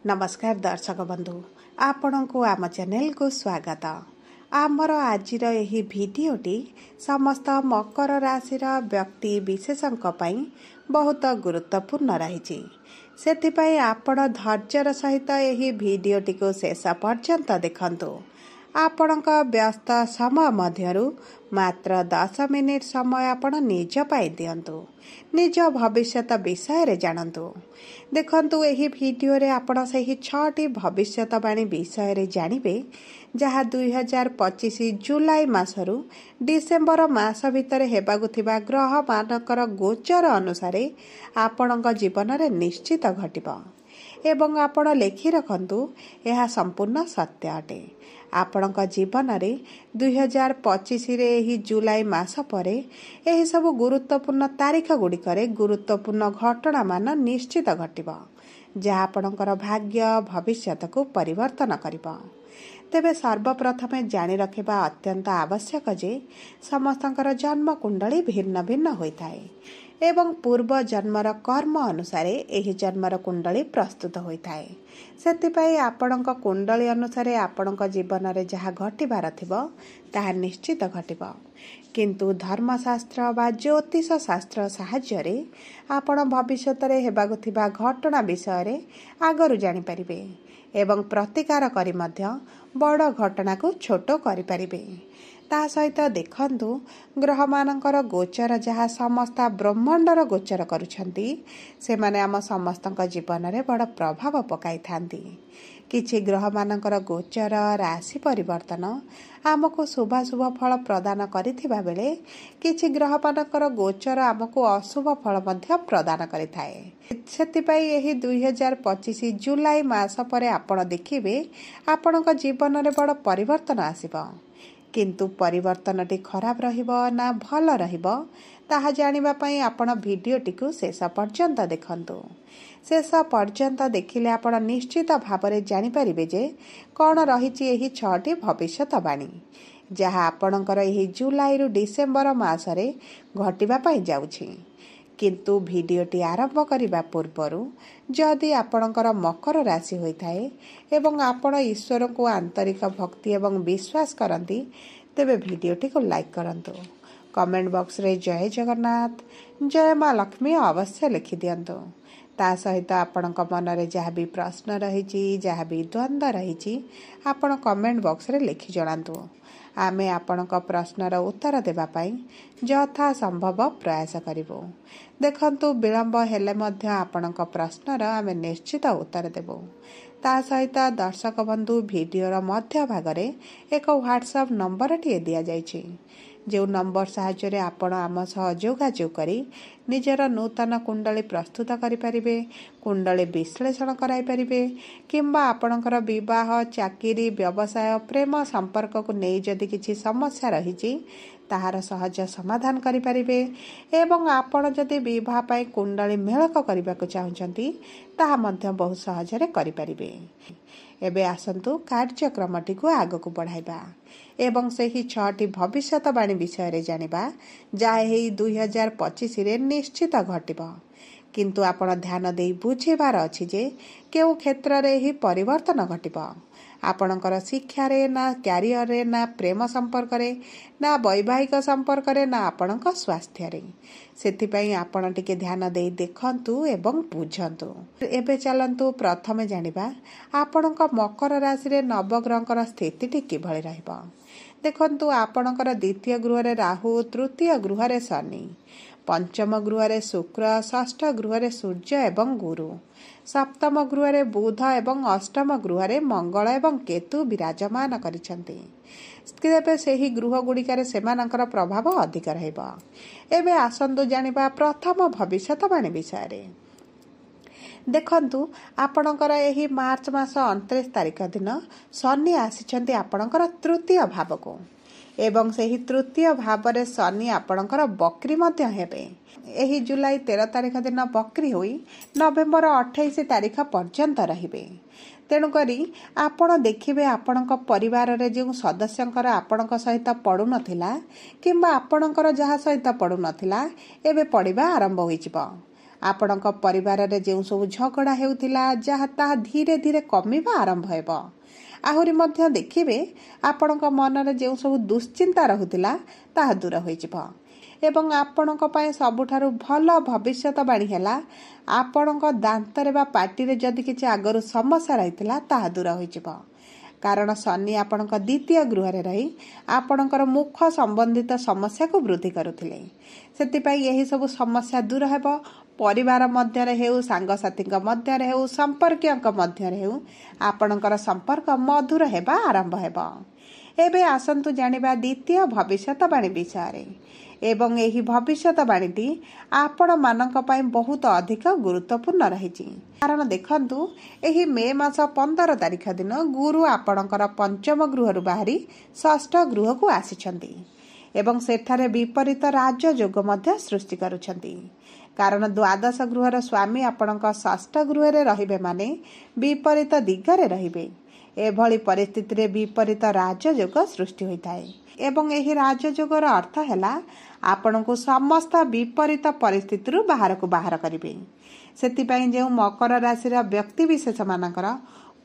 ନମସ୍କାର ଦର୍ଶକ ବନ୍ଧୁ, ଆପଣଙ୍କୁ ଆମ ଚ୍ୟାନେଲକୁ ସ୍ୱାଗତ। ଆମର ଆଜିର ଏହି ଭିଡ଼ିଓଟି ସମସ୍ତ ମକର ରାଶିର ବ୍ୟକ୍ତି ବିଶେଷଙ୍କ ପାଇଁ ବହୁତ ଗୁରୁତ୍ୱପୂର୍ଣ୍ଣ ରହିଛି। ସେଥିପାଇଁ ଆପଣ ଧୈର୍ଯ୍ୟର ସହିତ ଏହି ଭିଡ଼ିଓଟିକୁ ଶେଷ ପର୍ଯ୍ୟନ୍ତ ଦେଖନ୍ତୁ। ଆପଣଙ୍କ ବ୍ୟସ୍ତ ସମୟ ମଧ୍ୟରୁ ମାତ୍ର 10 ମିନିଟ୍ ସମୟ ଆପଣ ନିଜ ପାଇଁ ଦିଅନ୍ତୁ, ନିଜ ଭବିଷ୍ୟତ ବିଷୟରେ ଜାଣନ୍ତୁ। ଦେଖନ୍ତୁ, ଏହି ଭିଡ଼ିଓରେ ଆପଣ ସେହି 6ଟି ଭବିଷ୍ୟତବାଣୀ ବିଷୟରେ ଜାଣିବେ ଯାହା 2025 ଜୁଲାଇ ମାସରୁ ଡିସେମ୍ବର ମାସ ଭିତରେ ହେବାକୁ ଥିବା ଗ୍ରହମାନଙ୍କର ଗୋଚର ଅନୁସାରେ ଆପଣଙ୍କ ଜୀବନରେ ନିଶ୍ଚିତ ଘଟିବ। ଏବଂ ଆପଣ ଲେଖି ରଖନ୍ତୁ, ଏହା ସମ୍ପୂର୍ଣ୍ଣ ସତ୍ୟ ଅଟେ। ଆପଣଙ୍କ ଜୀବନରେ 2025ରେ ଏହି ଜୁଲାଇ ମାସ ପରେ ଏହିସବୁ ଗୁରୁତ୍ୱପୂର୍ଣ୍ଣ ତାରିଖ ଗୁଡ଼ିକରେ ଗୁରୁତ୍ୱପୂର୍ଣ୍ଣ ଘଟଣାମାନ ନିଶ୍ଚିତ ଘଟିବ, ଯାହା ଆପଣଙ୍କର ଭାଗ୍ୟ ଭବିଷ୍ୟତକୁ ପରିବର୍ତ୍ତନ କରିବ। ତେବେ ସର୍ବପ୍ରଥମେ ଜାଣି ରଖିବା ଅତ୍ୟନ୍ତ ଆବଶ୍ୟକ ଯେ ସମସ୍ତଙ୍କର ଜନ୍ମ କୁଣ୍ଡଳୀ ଭିନ୍ନ ଭିନ୍ନ ହୋଇଥାଏ ଏବଂ ପୂର୍ବ ଜନ୍ମର କର୍ମ ଅନୁସାରେ ଏହି ଜନ୍ମର କୁଣ୍ଡଳୀ ପ୍ରସ୍ତୁତ ହୋଇଥାଏ। ସେଥିପାଇଁ ଆପଣଙ୍କ କୁଣ୍ଡଳୀ ଅନୁସାରେ ଆପଣଙ୍କ ଜୀବନରେ ଯାହା ଘଟିବାର ଥିବ ତାହା ନିଶ୍ଚିତ ଘଟିବ। କିନ୍ତୁ ଧର୍ମଶାସ୍ତ୍ର ବା ଜ୍ୟୋତିଷ ଶାସ୍ତ୍ର ସାହାଯ୍ୟରେ ଆପଣ ଭବିଷ୍ୟତରେ ହେବାକୁ ଥିବା ଘଟଣା ବିଷୟରେ ଆଗରୁ ଜାଣିପାରିବେ ଏବଂ ପ୍ରତିକାର କରି ମଧ୍ୟ ବଡ଼ ଘଟଣାକୁ ଛୋଟ କରିପାରିବେ। ତା ସହିତ ଦେଖନ୍ତୁ, ଗ୍ରହମାନଙ୍କର ଗୋଚର ଯାହା ସମସ୍ତ ବ୍ରହ୍ମାଣ୍ଡର ଗୋଚର କରୁଛନ୍ତି, ସେମାନେ ଆମ ସମସ୍ତଙ୍କ ଜୀବନରେ ବଡ଼ ପ୍ରଭାବ ପକାଇଥାନ୍ତି। କିଛି ଗ୍ରହମାନଙ୍କର ଗୋଚର ରାଶି ପରିବର୍ତ୍ତନ ଆମକୁ ଶୁଭାଶୁଭ ଫଳ ପ୍ରଦାନ କରିଥିବା ବେଳେ କିଛି ଗ୍ରହମାନଙ୍କର ଗୋଚର ଆମକୁ ଅଶୁଭ ଫଳ ମଧ୍ୟ ପ୍ରଦାନ କରିଥାଏ। ସେଥିପାଇଁ ଏହି 2025 ଜୁଲାଇ ମାସ ପରେ ଆପଣ ଦେଖିବେ ଆପଣଙ୍କ ଜୀବନରେ ବଡ଼ ପରିବର୍ତ୍ତନ ଆସିବ। କିନ୍ତୁ ପରିବର୍ତ୍ତନଟି ଖରାପ ରହିବ ନା ଭଲ ରହିବ ତାହା ଜାଣିବା ପାଇଁ ଆପଣ ଭିଡ଼ିଓଟିକୁ ଶେଷ ପର୍ଯ୍ୟନ୍ତ ଦେଖନ୍ତୁ। ଶେଷ ପର୍ଯ୍ୟନ୍ତ ଦେଖିଲେ ଆପଣ ନିଶ୍ଚିତ ଭାବରେ ଜାଣିପାରିବେ ଯେ କ'ଣ ରହିଛି ଏହି 6ଟି ଭବିଷ୍ୟତବାଣୀ ଯାହା ଆପଣଙ୍କର ଏହି ଜୁଲାଇରୁ ଡିସେମ୍ବର ମାସରେ ଘଟିବା ପାଇଁ ଯାଉଛି। କିନ୍ତୁ ଭିଡ଼ିଓଟି ଆରମ୍ଭ କରିବା ପୂର୍ବରୁ ଯଦି ଆପଣଙ୍କର ମକର ରାଶି ହୋଇଥାଏ ଏବଂ ଆପଣ ଈଶ୍ୱରଙ୍କୁ ଆନ୍ତରିକ ଭକ୍ତି ଏବଂ ବିଶ୍ୱାସ କରନ୍ତି, ତେବେ ଭିଡ଼ିଓଟିକୁ ଲାଇକ୍ କରନ୍ତୁ। କମେଣ୍ଟ ବକ୍ସରେ ଜୟ ଜଗନ୍ନାଥ, ଜୟ ମା ଲକ୍ଷ୍ମୀ ଅବଶ୍ୟ ଲେଖିଦିଅନ୍ତୁ। ତା ସହିତ ଆପଣଙ୍କ ମନରେ ଯାହା ବି ପ୍ରଶ୍ନ ରହିଛି, ଯାହା ବି ଦ୍ୱନ୍ଦ୍ୱ ରହିଛି, ଆପଣ କମେଣ୍ଟ ବକ୍ସରେ ଲେଖି ଜଣାନ୍ତୁ। ଆମେ ଆପଣଙ୍କ ପ୍ରଶ୍ନର ଉତ୍ତର ଦେବା ପାଇଁ ଯଥା ସମ୍ଭବ ପ୍ରୟାସ କରିବୁ। ଦେଖନ୍ତୁ, ବିଳମ୍ବ ହେଲେ ମଧ୍ୟ ଆପଣଙ୍କ ପ୍ରଶ୍ନର ଆମେ ନିଶ୍ଚିତ ଉତ୍ତର ଦେବୁ। ତା ସହିତ ଦର୍ଶକ ବନ୍ଧୁ, ଭିଡ଼ିଓର ମଧ୍ୟ ଭାଗରେ ଏକ ହ୍ୱାଟ୍ସଆପ୍ ନମ୍ବରଟିଏ ଦିଆଯାଇଛି, ଯେଉଁ ନମ୍ବର ସାହାଯ୍ୟରେ ଆପଣ ଆମ ସହ ଯୋଗାଯୋଗ କରି ନିଜର ନୂତନ କୁଣ୍ଡଳୀ ପ୍ରସ୍ତୁତ କରିପାରିବେ, କୁଣ୍ଡଳୀ ବିଶ୍ଳେଷଣ କରାଇପାରିବେ, କିମ୍ବା ଆପଣଙ୍କର ବିବାହ, ଚାକିରି, ବ୍ୟବସାୟ, ପ୍ରେମ ସମ୍ପର୍କକୁ ନେଇ ଯଦି କିଛି ସମସ୍ୟା ରହିଛି ତାହାର ସହଜ ସମାଧାନ କରିପାରିବେ। ଏବଂ ଆପଣ ଯଦି ବିବାହ ପାଇଁ କୁଣ୍ଡଳୀ ମେଳକ କରିବାକୁ ଚାହୁଁଛନ୍ତି ତାହା ମଧ୍ୟ ବହୁତ ସହଜରେ କରିପାରିବେ। ଏବେ ଆସନ୍ତୁ କାର୍ଯ୍ୟକ୍ରମଟିକୁ ଆଗକୁ ବଢ଼ାଇବା ଏବଂ ସେହି 6ଟି ଭବିଷ୍ୟତବାଣୀ ବିଷୟରେ ଜାଣିବା ଯାହା ଏହି 2025ରେ ନିଶ୍ଚିତ ଘଟିବ। କିନ୍ତୁ ଆପଣ ଧ୍ୟାନ ଦେଇ ବୁଝିବାର ଅଛି ଯେ କେଉଁ କ୍ଷେତ୍ରରେ ଏହି ପରିବର୍ତ୍ତନ ଘଟିବ। ଆପଣଙ୍କର ଶିକ୍ଷାରେ, ନା କ୍ୟାରିୟରରେ, ନା ପ୍ରେମ ସମ୍ପର୍କରେ, ନା ବୈବାହିକ ସମ୍ପର୍କରେ, ନା ଆପଣଙ୍କ ସ୍ୱାସ୍ଥ୍ୟରେ। ସେଥିପାଇଁ ଆପଣ ଟିକେ ଧ୍ୟାନ ଦେଇ ଦେଖନ୍ତୁ ଏବଂ ବୁଝନ୍ତୁ। ଏବେ ଚାଲନ୍ତୁ ପ୍ରଥମେ ଜାଣିବା ଆପଣଙ୍କ ମକର ରାଶିରେ ନବଗ୍ରହଙ୍କର ସ୍ଥିତିଟି କିଭଳି ରହିବ। ଦେଖନ୍ତୁ, ଆପଣଙ୍କର ଦ୍ୱିତୀୟ ଗୃହରେ ରାହୁ, ତୃତୀୟ ଗୃହରେ ଶନି, ପଞ୍ଚମ ଗୃହରେ ଶୁକ୍ର, ଷଷ୍ଠ ଗୃହରେ ସୂର୍ଯ୍ୟ ଏବଂ ଗୁରୁ, ସପ୍ତମ ଗୃହରେ ବୁଧ ଏବଂ ଅଷ୍ଟମ ଗୃହରେ ମଙ୍ଗଳ ଏବଂ କେତୁ ବିରାଜମାନ କରିଛନ୍ତି। ତେବେ ସେହି ଗୃହ ଗୁଡ଼ିକରେ ସେମାନଙ୍କର ପ୍ରଭାବ ଅଧିକ ରହିବ। ଏବେ ଆସନ୍ତୁ ଜାଣିବା ପ୍ରଥମ ଭବିଷ୍ୟତବାଣୀ ବିଷୟରେ। ଦେଖନ୍ତୁ, ଆପଣଙ୍କର ଏହି ମାର୍ଚ୍ଚ ମାସ 29 ତାରିଖ ଦିନ ଶନି ଆସିଛନ୍ତି ଆପଣଙ୍କର ତୃତୀୟ ଭାବକୁ ଏବଂ ସେହି ତୃତୀୟ ଭାବରେ ଶନି ଆପଣଙ୍କର ବକ୍ରି ମଧ୍ୟ ହେବେ। ଏହି ଜୁଲାଇ 13 ତାରିଖ ଦିନ ବକ୍ରି ହୋଇ ନଭେମ୍ବର 28 ତାରିଖ ପର୍ଯ୍ୟନ୍ତ ରହିବେ। ତେଣୁକରି ଆପଣ ଦେଖିବେ ଆପଣଙ୍କ ପରିବାରରେ ଯେଉଁ ସଦସ୍ୟଙ୍କର ଆପଣଙ୍କ ସହିତ ପଡ଼ୁନଥିଲା କିମ୍ବା ଆପଣଙ୍କର ଯାହା ସହିତ ପଡ଼ୁନଥିଲା ଏବେ ପଡ଼ିବା ଆରମ୍ଭ ହୋଇଯିବ। ଆପଣଙ୍କ ପରିବାରରେ ଯେଉଁ ସବୁ ଝଗଡ଼ା ହେଉଥିଲା ଯାହା ତାହା ଧୀରେ ଧୀରେ କମିବା ଆରମ୍ଭ ହେବ। ଆହୁରି ମଧ୍ୟ ଦେଖିବେ ଆପଣଙ୍କ ମନରେ ଯେଉଁ ସବୁ ଦୁଶ୍ଚିନ୍ତା ରହୁଥିଲା ତାହା ଦୂର ହୋଇଯିବ। ଏବଂ ଆପଣଙ୍କ ପାଇଁ ସବୁଠାରୁ ଭଲ ଭବିଷ୍ୟତବାଣୀ ହେଲା ଆପଣଙ୍କ ଦାନ୍ତରେ ବା ପାଟିରେ ଯଦି କିଛି ଆଗରୁ ସମସ୍ୟା ରହିଥିଲା ତାହା ଦୂର ହୋଇଯିବ। କାରଣ ଶନି ଆପଣଙ୍କ ଦ୍ୱିତୀୟ ଗୃହରେ ରହି ଆପଣଙ୍କର ମୁଖ ସମ୍ବନ୍ଧିତ ସମସ୍ୟାକୁ ବୃଦ୍ଧି କରୁଥିଲେ। ସେଥିପାଇଁ ଏହିସବୁ ସମସ୍ୟା ଦୂର ହେବ। ପରିବାର ମଧ୍ୟରେ ହେଉ, ସାଙ୍ଗସାଥୀଙ୍କ ମଧ୍ୟରେ ହେଉ, ସମ୍ପର୍କୀୟଙ୍କ ମଧ୍ୟରେ ହେଉ, ଆପଣଙ୍କର ସମ୍ପର୍କ ମଧୁର ହେବା ଆରମ୍ଭ ହେବ। ଏବେ ଆସନ୍ତୁ ଜାଣିବା ଦ୍ୱିତୀୟ ଭବିଷ୍ୟତବାଣୀ ବିଷୟରେ। ଏବଂ ଏହି ଭବିଷ୍ୟତବାଣୀଟି ଆପଣମାନଙ୍କ ପାଇଁ ବହୁତ ଅଧିକ ଗୁରୁତ୍ୱପୂର୍ଣ୍ଣ ରହିଛି। କାରଣ ଦେଖନ୍ତୁ, ଏହି ମେ ମାସ 15 ତାରିଖ ଦିନ ଗୁରୁ ଆପଣଙ୍କର ପଞ୍ଚମ ଗୃହରୁ ବାହାରି ଷଷ୍ଠ ଗୃହକୁ ଆସିଛନ୍ତି ଏବଂ ସେଠାରେ ବିପରୀତ ରାଜଯୋଗ ମଧ୍ୟ ସୃଷ୍ଟି କରୁଛନ୍ତି। କାରଣ ଦ୍ୱାଦଶ ଗୃହର ସ୍ୱାମୀ ଆପଣଙ୍କ ଷଷ୍ଠ ଗୃହରେ ରହିବେ, ମାନେ ବିପରୀତ ଦିଗରେ ରହିବେ। ଏଭଳି ପରିସ୍ଥିତିରେ ବିପରୀତ ରାଜଯୋଗ ସୃଷ୍ଟି ହୋଇଥାଏ ଏବଂ ଏହି ରାଜଯୋଗର ଅର୍ଥ ହେଲା ଆପଣଙ୍କୁ ସମସ୍ତ ବିପରୀତ ପରିସ୍ଥିତିରୁ ବାହାରକୁ ବାହାର କରିବେ। ସେଥିପାଇଁ ଯେଉଁ ମକର ରାଶିର ବ୍ୟକ୍ତି ବିଶେଷମାନଙ୍କର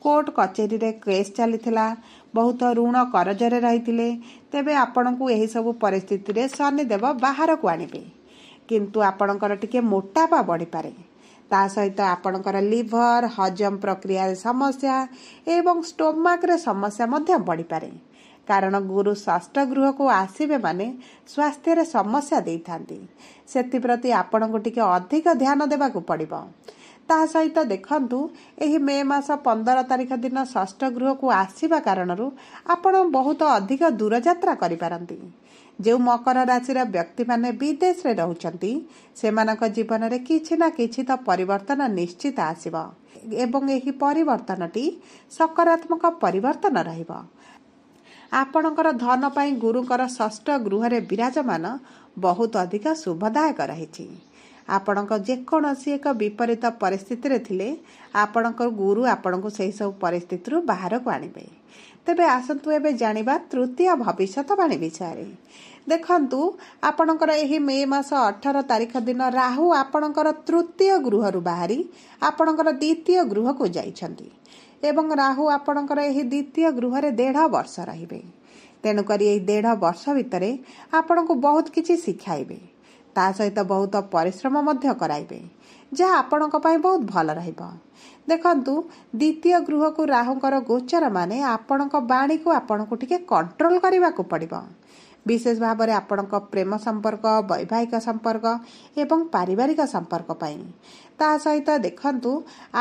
କୋର୍ଟ କଚେରୀରେ କେସ୍ ଚାଲିଥିଲା, ବହୁତ ଋଣ କରଜରେ ରହିଥିଲେ, ତେବେ ଆପଣଙ୍କୁ ଏହିସବୁ ପରିସ୍ଥିତିରେ ଶନିଦେବ ବାହାରକୁ ଆଣିବେ। କିନ୍ତୁ ଆପଣଙ୍କର ଟିକେ ମୋଟାପା ବଢ଼ିପାରେ। ତା ସହିତ ଆପଣଙ୍କର ଲିଭର, ହଜମ ପ୍ରକ୍ରିୟାରେ ସମସ୍ୟା ଏବଂ ଷ୍ଟୋମାକରେ ସମସ୍ୟା ମଧ୍ୟ ବଢ଼ିପାରେ। କାରଣ ଗୁରୁ ଷଷ୍ଠ ଗୃହକୁ ଆସିବେ ମାନେ ସ୍ୱାସ୍ଥ୍ୟରେ ସମସ୍ୟା ଦେଇଥାନ୍ତି। ସେଥିପ୍ରତି ଆପଣଙ୍କୁ ଟିକେ ଅଧିକ ଧ୍ୟାନ ଦେବାକୁ ପଡ଼ିବ। ତା ସହିତ ଦେଖନ୍ତୁ, ଏହି ମେ ମାସ 15 ତାରିଖ ଦିନ ଷଷ୍ଠ ଗୃହକୁ ଆସିବା କାରଣରୁ ଆପଣ ବହୁତ ଅଧିକ ଦୂରଯାତ୍ରା କରିପାରନ୍ତି। ଯେଉଁ ମକର ରାଶିର ବ୍ୟକ୍ତିମାନେ ବିଦେଶରେ ରହୁଛନ୍ତି ସେମାନଙ୍କ ଜୀବନରେ କିଛି ନା କିଛି ତ ପରିବର୍ତ୍ତନ ନିଶ୍ଚିତ ଆସିବ ଏବଂ ଏହି ପରିବର୍ତ୍ତନଟି ସକାରାତ୍ମକ ପରିବର୍ତ୍ତନ ରହିବ। ଆପଣଙ୍କର ଧନ ପାଇଁ ଗୁରୁଙ୍କର ଷଷ୍ଠ ଗୃହରେ ବିରାଜମାନ ବହୁତ ଅଧିକ ଶୁଭଦାୟକ ରହିଛି। ଆପଣଙ୍କ ଯେକୌଣସି ଏକ ବିପରୀତ ପରିସ୍ଥିତିରେ ଥିଲେ ଆପଣଙ୍କ ଗୁରୁ ଆପଣଙ୍କୁ ସେହିସବୁ ପରିସ୍ଥିତିରୁ ବାହାରକୁ ଆଣିବେ। ତେବେ ଆସନ୍ତୁ ଏବେ ଜାଣିବା ତୃତୀୟ ଭବିଷ୍ୟତବାଣୀ ବିଷୟରେ। ଦେଖନ୍ତୁ, ଆପଣଙ୍କର ଏହି ମେ ମାସ 18 ତାରିଖ ଦିନ ରାହୁ ଆପଣଙ୍କର ତୃତୀୟ ଗୃହରୁ ବାହାରି ଆପଣଙ୍କର ଦ୍ୱିତୀୟ ଗୃହକୁ ଯାଇଛନ୍ତି ଏବଂ ରାହୁ ଆପଣଙ୍କର ଏହି ଦ୍ୱିତୀୟ ଗୃହରେ 1.5 ବର୍ଷ ରହିବେ। ତେଣୁକରି ଏହି 1.5 ବର୍ଷ ଭିତରେ ଆପଣଙ୍କୁ ବହୁତ କିଛି ଶିଖାଇବେ, ତା ସହିତ ବହୁତ ପରିଶ୍ରମ ମଧ୍ୟ କରାଇବେ, ଯାହା ଆପଣଙ୍କ ପାଇଁ ବହୁତ ଭଲ ରହିବ। ଦେଖନ୍ତୁ, ଦ୍ୱିତୀୟ ଗୃହକୁ ରାହୁଙ୍କର ଗୋଚର ମାନେ ଆପଣଙ୍କ ବାଣୀକୁ ଆପଣଙ୍କୁ ଟିକେ କଣ୍ଟ୍ରୋଲ କରିବାକୁ ପଡ଼ିବ। ବିଶେଷ ଭାବରେ ଆପଣଙ୍କ ପ୍ରେମ ସମ୍ପର୍କ, ବୈବାହିକ ସମ୍ପର୍କ ଏବଂ ପାରିବାରିକ ସମ୍ପର୍କ ପାଇଁ। ତା ସହିତ ଦେଖନ୍ତୁ,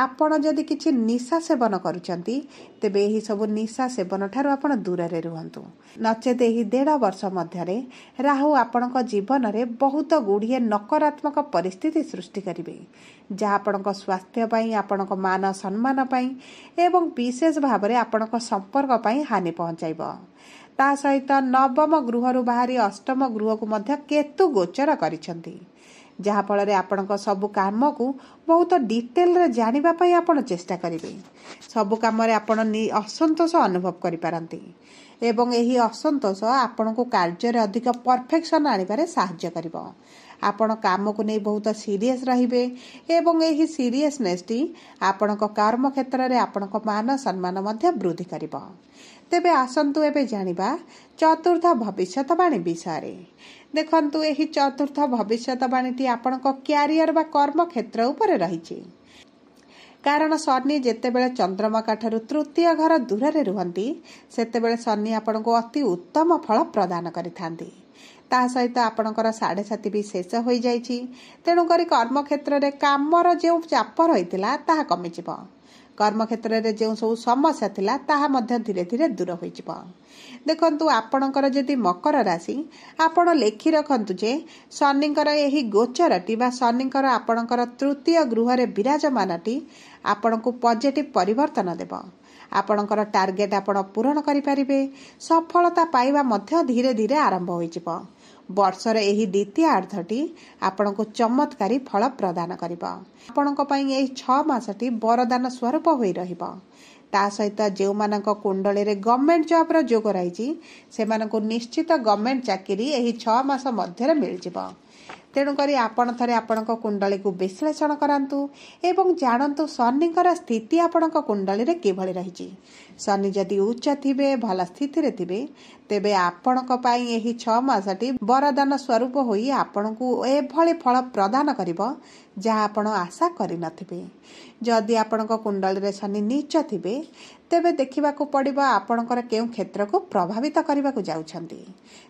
ଆପଣ ଯଦି କିଛି ନିଶା ସେବନ କରୁଛନ୍ତି ତେବେ ଏହିସବୁ ନିଶା ସେବନ ଠାରୁ ଆପଣ ଦୂରରେ ରୁହନ୍ତୁ। ନଚେତ ଏହି 1.5 ବର୍ଷ ମଧ୍ୟରେ ରାହୁ ଆପଣଙ୍କ ଜୀବନରେ ବହୁତ ଗୁଡ଼ିଏ ନକାରାତ୍ମକ ପରିସ୍ଥିତି ସୃଷ୍ଟି କରିବେ, ଯାହା ଆପଣଙ୍କ ସ୍ୱାସ୍ଥ୍ୟ ପାଇଁ, ଆପଣଙ୍କ ମାନ ସମ୍ମାନ ପାଇଁ ଏବଂ ବିଶେଷ ଭାବରେ ଆପଣଙ୍କ ସମ୍ପର୍କ ପାଇଁ ହାନି ପହଞ୍ଚାଇବ। ତା ସହିତ ନବମ ଗୃହରୁ ବାହାରି ଅଷ୍ଟମ ଗୃହକୁ ମଧ୍ୟ କେତୁ ଗୋଚର କରିଛନ୍ତି, ଯାହାଫଳରେ ଆପଣଙ୍କ ସବୁ କାମକୁ ବହୁତ ଡିଟେଲରେ ଜାଣିବା ପାଇଁ ଆପଣ ଚେଷ୍ଟା କରିବେ। ସବୁ କାମରେ ଆପଣ ଅସନ୍ତୋଷ ଅନୁଭବ କରିପାରନ୍ତି ଏବଂ ଏହି ଅସନ୍ତୋଷ ଆପଣଙ୍କୁ କାର୍ଯ୍ୟରେ ଅଧିକ ପରଫେକ୍ସନ ଆଣିବାରେ ସାହାଯ୍ୟ କରିବ। ଆପଣ କାମକୁ ନେଇ ବହୁତ ସିରିୟସ୍ ରହିବେ ଏବଂ ଏହି ସିରିୟସନେସଟି ଆପଣଙ୍କ କର୍ମକ୍ଷେତ୍ରରେ ଆପଣଙ୍କ ମାନ ସମ୍ମାନ ମଧ୍ୟ ବୃଦ୍ଧି କରିବ। ତେବେ ଆସନ୍ତୁ ଏବେ ଜାଣିବା ଚତୁର୍ଥ ଭବିଷ୍ୟତବାଣୀ ବିଷୟରେ। ଦେଖନ୍ତୁ, ଏହି ଚତୁର୍ଥ ଭବିଷ୍ୟତବାଣୀଟି ଆପଣଙ୍କ କ୍ୟାରିୟର ବା କର୍ମକ୍ଷେତ୍ର ଉପରେ ରହିଛି। କାରଣ ଶନି ଯେତେବେଳେ ଚନ୍ଦ୍ରମାଙ୍କ ଠାରୁ ତୃତୀୟ ଘର ଦୂରରେ ରୁହନ୍ତି ସେତେବେଳେ ଶନି ଆପଣଙ୍କୁ ଅତି ଉତ୍ତମ ଫଳ ପ୍ରଦାନ କରିଥାନ୍ତି। ତା ସହିତ ଆପଣଙ୍କର 7.5 ବି ଶେଷ ହୋଇଯାଇଛି। ତେଣୁକରି କର୍ମକ୍ଷେତ୍ରରେ କାମର ଯେଉଁ ଚାପ ରହିଥିଲା ତାହା କମିଯିବ। କର୍ମକ୍ଷେତ୍ରରେ ଯେଉଁ ସବୁ ସମସ୍ୟା ଥିଲା ତାହା ମଧ୍ୟ ଧୀରେ ଧୀରେ ଦୂର ହୋଇଯିବ। ଦେଖନ୍ତୁ, ଆପଣଙ୍କର ଯଦି ମକର ରାଶି, ଆପଣ ଲେଖି ରଖନ୍ତୁ ଯେ ଶନିଙ୍କର ଏହି ଗୋଚରଟି ବା ଶନିଙ୍କର ଆପଣଙ୍କର ତୃତୀୟ ଗୃହରେ ବିରାଜମାନଟି ଆପଣଙ୍କୁ ପଜିଟିଭ ପରିବର୍ତ୍ତନ ଦେବ। ଆପଣଙ୍କର ଟାର୍ଗେଟ ଆପଣ ପୂରଣ କରିପାରିବେ। ସଫଳତା ପାଇବା ମଧ୍ୟ ଧୀରେ ଧୀରେ ଆରମ୍ଭ ହୋଇଯିବ। ବର୍ଷର ଏହି ଦ୍ୱିତୀୟାର୍ଦ୍ଧଟି ଆପଣଙ୍କୁ ଚମତ୍କାରୀ ଫଳ ପ୍ରଦାନ କରିବ। ଆପଣଙ୍କ ପାଇଁ ଏହି 6 ମାସଟି ବରଦାନ ସ୍ୱରୂପ ହୋଇ ରହିବ। ତା ସହିତ ଯେଉଁମାନଙ୍କ କୁଣ୍ଡଳୀରେ ଗଭର୍ଣ୍ଣମେଣ୍ଟ ଜବ୍ର ଯୋଗ ରହିଛି ସେମାନଙ୍କୁ ନିଶ୍ଚିତ ଗଭର୍ଣ୍ଣମେଣ୍ଟ ଚାକିରି ଏହି 6 ମାସ ମଧ୍ୟରେ ମିଳିଯିବ। ତେଣୁକରି ଆପଣ ଥରେ ଆପଣଙ୍କ କୁଣ୍ଡଳୀକୁ ବିଶ୍ଳେଷଣ କରାନ୍ତୁ ଏବଂ ଜାଣନ୍ତୁ ଶନିଙ୍କର ସ୍ଥିତି ଆପଣଙ୍କ କୁଣ୍ଡଳୀରେ କିଭଳି ରହିଛି। ଶନି ଯଦି ଉଚ୍ଚ ଥିବେ, ଭଲ ସ୍ଥିତିରେ ଥିବେ, ତେବେ ଆପଣଙ୍କ ପାଇଁ ଏହି 6 ମାସଟି ବରଦାନ ସ୍ୱରୂପ ହୋଇ ଆପଣଙ୍କୁ ଏଭଳି ଫଳ ପ୍ରଦାନ କରିବ ଯାହା ଆପଣ ଆଶା କରିନଥିବେ। ଯଦି ଆପଣଙ୍କ କୁଣ୍ଡଳୀରେ ଶନି ନୀଚ ଥିବେ, ତେବେ ଦେଖିବାକୁ ପଡ଼ିବ ଆପଣଙ୍କର କେଉଁ କ୍ଷେତ୍ରକୁ ପ୍ରଭାବିତ କରିବାକୁ ଯାଉଛନ୍ତି।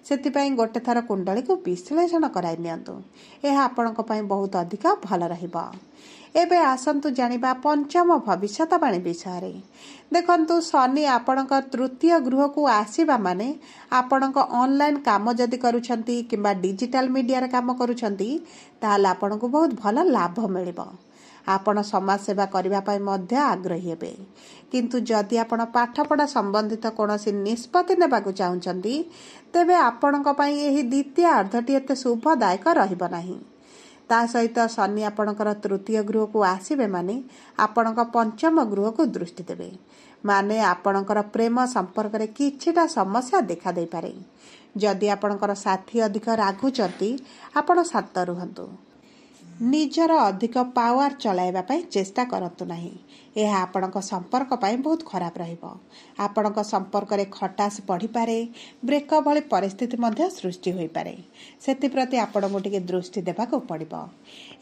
ସେଥିପାଇଁ ଗୋଟେ ଥର କୁଣ୍ଡଳୀକୁ ବିଶ୍ଳେଷଣ କରାଇ ନିଅନ୍ତୁ, ଏହା ଆପଣଙ୍କ ପାଇଁ ବହୁତ ଅଧିକ ଭଲ ରହିବ। ଏବେ ଆସନ୍ତୁ ଜାଣିବା ପଞ୍ଚମ ଭବିଷ୍ୟତବାଣୀ ବିଷୟରେ। ଦେଖନ୍ତୁ, ଶନି ଆପଣଙ୍କ ତୃତୀୟ ଗୃହକୁ ଆସିବା ମାନେ ଆପଣଙ୍କ ଅନଲାଇନ୍ କାମ ଯଦି କରୁଛନ୍ତି କିମ୍ବା ଡିଜିଟାଲ ମିଡ଼ିଆରେ କାମ କରୁଛନ୍ତି, ତାହେଲେ ଆପଣଙ୍କୁ ବହୁତ ଭଲ ଲାଭ ମିଳିବ। ଆପଣ ସମାଜ ସେବା କରିବା ପାଇଁ ମଧ୍ୟ ଆଗ୍ରହୀ ହେବେ। କିନ୍ତୁ ଯଦି ଆପଣ ପାଠପଢ଼ା ସମ୍ବନ୍ଧିତ କୌଣସି ନିଷ୍ପତ୍ତି ନେବାକୁ ଚାହୁଁଛନ୍ତି, ତେବେ ଆପଣଙ୍କ ପାଇଁ ଏହି ଦ୍ୱିତୀୟ ଅର୍ଦ୍ଧଟି ଏତେ ଶୁଭଦାୟକ ରହିବ ନାହିଁ। ତା ସହିତ ଶନି ଆପଣଙ୍କର ତୃତୀୟ ଗୃହକୁ ଆସିବେ ମାନେ ଆପଣଙ୍କ ପଞ୍ଚମ ଗୃହକୁ ଦୃଷ୍ଟି ଦେବେ, ମାନେ ଆପଣଙ୍କର ପ୍ରେମ ସମ୍ପର୍କରେ କିଛିଟା ସମସ୍ୟା ଦେଖାଦେଇପାରେ। ଯଦି ଆପଣଙ୍କର ସାଥୀ ଅଧିକ ରାଗୁଛନ୍ତି, ଆପଣ ଶାନ୍ତ ରୁହନ୍ତୁ। ନିଜର ଅଧିକ ପାୱାର ଚଳାଇବା ପାଇଁ ଚେଷ୍ଟା କରନ୍ତୁ ନାହିଁ। ଏହା ଆପଣଙ୍କ ସମ୍ପର୍କ ପାଇଁ ବହୁତ ଖରାପ ରହିବ। ଆପଣଙ୍କ ସମ୍ପର୍କରେ ଖଟାସ ବଢ଼ିପାରେ, ବ୍ରେକଅପ୍ ଭଳି ପରିସ୍ଥିତି ମଧ୍ୟ ସୃଷ୍ଟି ହୋଇପାରେ। ସେଥିପ୍ରତି ଆପଣଙ୍କୁ ଟିକେ ଦୃଷ୍ଟି ଦେବାକୁ ପଡ଼ିବ।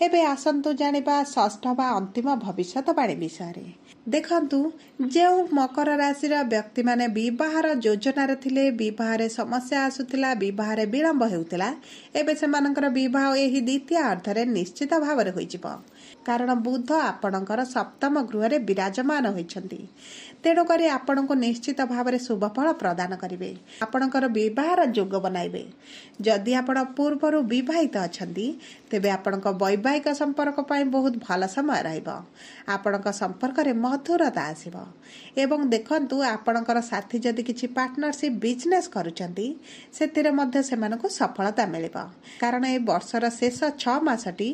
ଏବେ ଆସନ୍ତୁ ଜାଣିବା ଷଷ୍ଠ ବା ଅନ୍ତିମ ଭବିଷ୍ୟତବାଣୀ ବିଷୟରେ। ଦେଖନ୍ତୁ, ଯେଉଁ ମକର ରାଶିର ବ୍ୟକ୍ତିମାନେ ବିବାହର ଯୋଜନାରେ ଥିଲେ, ବିବାହରେ ସମସ୍ୟା ଆସୁଥିଲା, ବିବାହରେ ବିଳମ୍ବ ହେଉଥିଲା, ଏବେ ସେମାନଙ୍କର ବିବାହ ଏହି ଦ୍ୱିତୀୟ ଅର୍ଦ୍ଧରେ ନିଶ୍ଚିତ ଭାବରେ ହୋଇଯିବ। କାରଣ ବୁଧ ଆପଣଙ୍କର ସପ୍ତମ ଗୃହରେ ବିରାଜମାନ ହୋଇଛନ୍ତି। ତେଣୁକରି ଆପଣଙ୍କୁ ନିଶ୍ଚିତ ଭାବରେ ଶୁଭଫଳ ପ୍ରଦାନ କରିବେ, ଆପଣଙ୍କର ବିବାହର ଯୋଗ ବନାଇବେ। ଯଦି ଆପଣ ପୂର୍ବରୁ ବିବାହିତ ଅଛନ୍ତି, ତେବେ ଆପଣଙ୍କ ବୈବାହିକ ସମ୍ପର୍କ ପାଇଁ ବହୁତ ଭଲ ସମୟ ରହିବ। ଆପଣଙ୍କ ସମ୍ପର୍କରେ ମଧୁରତା ଆସିବ। ଏବଂ ଦେଖନ୍ତୁ, ଆପଣଙ୍କର ସାଥୀ ଯଦି କିଛି ପାର୍ଟନରସିପ୍ ବିଜନେସ୍ କରୁଛନ୍ତି, ସେଥିରେ ମଧ୍ୟ ସେମାନଙ୍କୁ ସଫଳତା ମିଳିବ। କାରଣ ଏ ବର୍ଷର ଶେଷ 6 ମାସଟି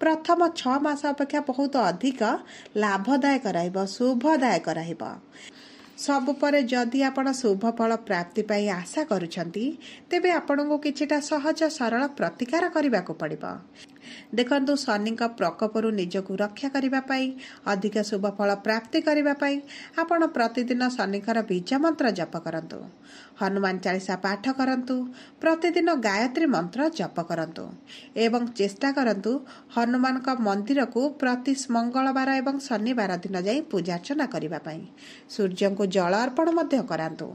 ପ୍ରଥମ 6 ମାସ ଅପେକ୍ଷା ବହୁତ ଅଧିକ ଲାଭଦାୟକ ରହିବ, ଶୁଭଦାୟକ ରହିବ। ସବୁ ପରେ ଯଦି ଆପଣ ଶୁଭ ଫଳ ପ୍ରାପ୍ତି ପାଇଁ ଆଶା କରୁଛନ୍ତି, ତେବେ ଆପଣଙ୍କୁ କିଛିଟା ସହଜ ସରଳ ପ୍ରତିକାର କରିବାକୁ ପଡ଼ିବ। ଦେଖନ୍ତୁ, ଶନିଙ୍କ ପ୍ରକୋପରୁ ନିଜକୁ ରକ୍ଷା କରିବା ପାଇଁ, ଅଧିକ ଶୁଭ ଫଳ ପ୍ରାପ୍ତି କରିବା ପାଇଁ ଆପଣ ପ୍ରତିଦିନ ଶନିଙ୍କର ବୀଜ ମନ୍ତ୍ର ଜପ କରନ୍ତୁ, ହନୁମାନ ଚାଳିଶା ପାଠ କରନ୍ତୁ, ପ୍ରତିଦିନ ଗାୟତ୍ରୀ ମନ୍ତ୍ର ଜପ କରନ୍ତୁ ଏବଂ ଚେଷ୍ଟା କରନ୍ତୁ ହନୁମାନଙ୍କ ମନ୍ଦିରକୁ ପ୍ରତି ମଙ୍ଗଳବାର ଏବଂ ଶନିବାର ଦିନ ଯାଇ ପୂଜାର୍ଚ୍ଚନା କରିବା ପାଇଁ। ସୂର୍ଯ୍ୟଙ୍କୁ ଜଳ ଅର୍ପଣ ମଧ୍ୟ କରାନ୍ତୁ।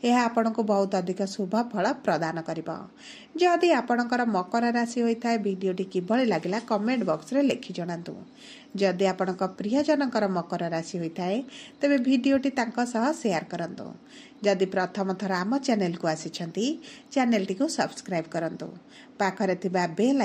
ଏହା ଆପଣଙ୍କୁ ବହୁତ ଅଧିକ ଶୁଭ ଫଳ ପ୍ରଦାନ କରିବ। ଯଦି ଆପଣଙ୍କର ମକର ରାଶି ହୋଇଥାଏ, ଭିଡ଼ିଓଟି କିଭଳି ଲାଗିଲା କମେଣ୍ଟ ବକ୍ସରେ ଲେଖି ଜଣାନ୍ତୁ। ଯଦି ଆପଣଙ୍କ ପ୍ରିୟଜନଙ୍କର ମକର ରାଶି ହୋଇଥାଏ, ତେବେ ଭିଡ଼ିଓଟି ତାଙ୍କ ସହ ସେୟାର କରନ୍ତୁ। ଯଦି ପ୍ରଥମ ଥର ଆମ ଚ୍ୟାନେଲକୁ ଆସିଛନ୍ତି, ଚ୍ୟାନେଲଟିକୁ ସବସ୍କ୍ରାଇବ୍ କରନ୍ତୁ, ପାଖରେ ଥିବା ବେଲ୍